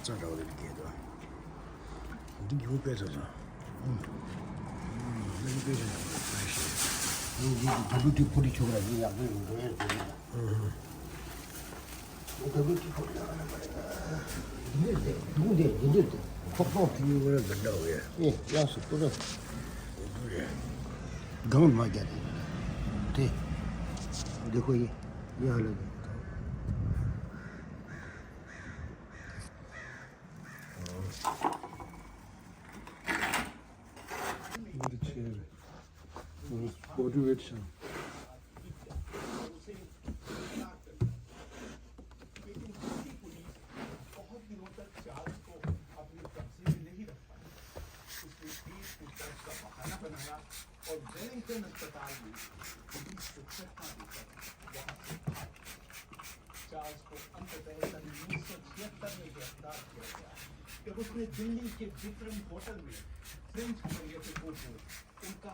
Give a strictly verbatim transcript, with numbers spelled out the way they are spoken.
ས་འདྲ་བ་རེད་འདུག་གས་དོ། འདི་ཉུང་དཔེ་ཚོ་ཚོ། ཨུམ། ཨུམ། ལྷ་ཉུང་དཔེ་ཚོ་ཚོ་ཚོ་ཞེས། ཉུང་འདི་གི་དུམ་བུ་དུ་ཕུ་དུ་ཆུ་ར་ཉུང་ཡག་པོ་ཡོང་འགྲོ་ཡས་ཟེར་གྱི་ཡོད། ཨུམ། དུམ་བུ་དུ་ཕུ་དུ་ཡག་པོ་ཡོང་འདི་འདྲས་དེ་འདུག་འདི་འདི་འདྲས་དེ་ཁོག་ཁོག་ཐིག་ཉུང་བོ་ར་འདི་འདྲ་བས། ཨེ་ཡག་སུ་པོ་ར། འདི་འདྲས། སྒང་མ་རྒྱ་དེ། དེ། འདི་ཁོ་ཡི་ཡག་ལ་འདུག་འདི་ཆེ་རེད། མོ་ཊི་ཝེ་ཤང་། चार्ल्स को अंततः सन उन्नीस सौ छिहत्तर में गिरफ्तार किया गया, जब उसने दिल्ली के विक्रम होटल में फ्रेंच पर्यटकों को उनका